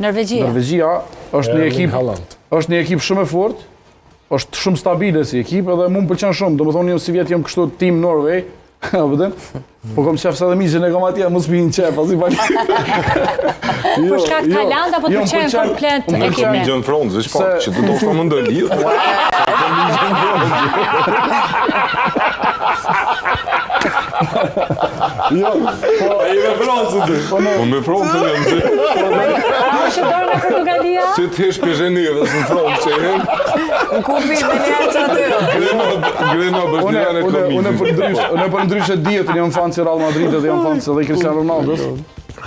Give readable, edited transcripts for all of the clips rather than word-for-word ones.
Norvegjia. Norvegjia është një Erling ekip Haaland. është një ekip shumë e fortë, është shumë stabile si ekip edhe mu më pëlqen shumë. Domethënë unë si vjet jam kështu Team Norway, apo dhe? Po kom qef se edhe miqën e kam atje, mos pinë qef, as i pak. Jo, Për shkak të jo, Haaland apo të jo, më pëlqen pëlqen- komplet më ekipi? pëlqen- Migjën Francë, veç pak, Se- që të do shka më ndërlidh. Jo, po E me Francën ti. Po me Francën jam zi. A është dorë nga Portugalia? Si të hesh Pezhenevës në Francë që hen, Në kufi me njerëz aty. grema, grema Unë bosnjane unë unë komizit. për ndryshe, unë për ndryshe dihet, unë jam fan si Real Madridit dhe jam fan si edhe Cristiano Ronaldos.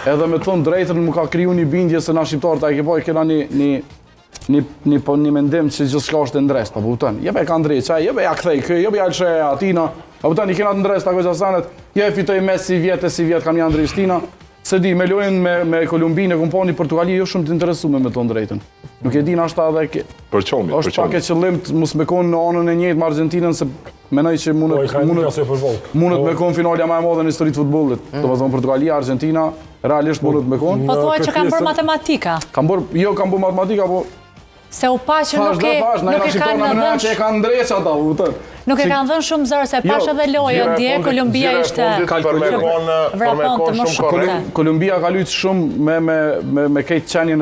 Edhe me thonë drejtën më ka kriju një bindje se na shqiptarët a e ke po e kena një një një një po një mendim që gjithçka është e ndrest, apo kupton? Jebe e ka ndreq, ai, jebe ja kthej kë, jebe ja lëshoj atina. Apo kupton, i kena të ndrest ato sanet. Jo e fitoi Messi vjet e si vjet kam një ndreshtina. Se di, me lojën me me Kolumbinë e kom pa një Portugali jo shumë të interesuar me thonë drejtën. Nuk e di nashta edhe ke, Për qomit, për është pak e qomit. qëllim të mos me konë në anën e njëjtë me Argjentinën se menoj që Po, i mundet ka një mundet klasë për volk. mundet me konë finalja më e madhe në histori të futbollit. Do të thonë Portugalia, Argentina, realisht mundet me konë. Po Në thua që këtë kanë bërë pjesën- matematika. Kam bërë, jo kam bërë matematika, po Se u pa që thash nuk dhe e thash, na nuk jena e shqiptarë, kanë na menojna dhënë që e kanë ndreq ata, po kupton. nuk e Si- kanë dhënë shumë zor se pash Jo, edhe lojën dje Kolumbia ishte Për me konë, për me Vraponte konë më shumë shumë. korrekt. Kolumbia ka luajtur shumë me me me me këtë qenien.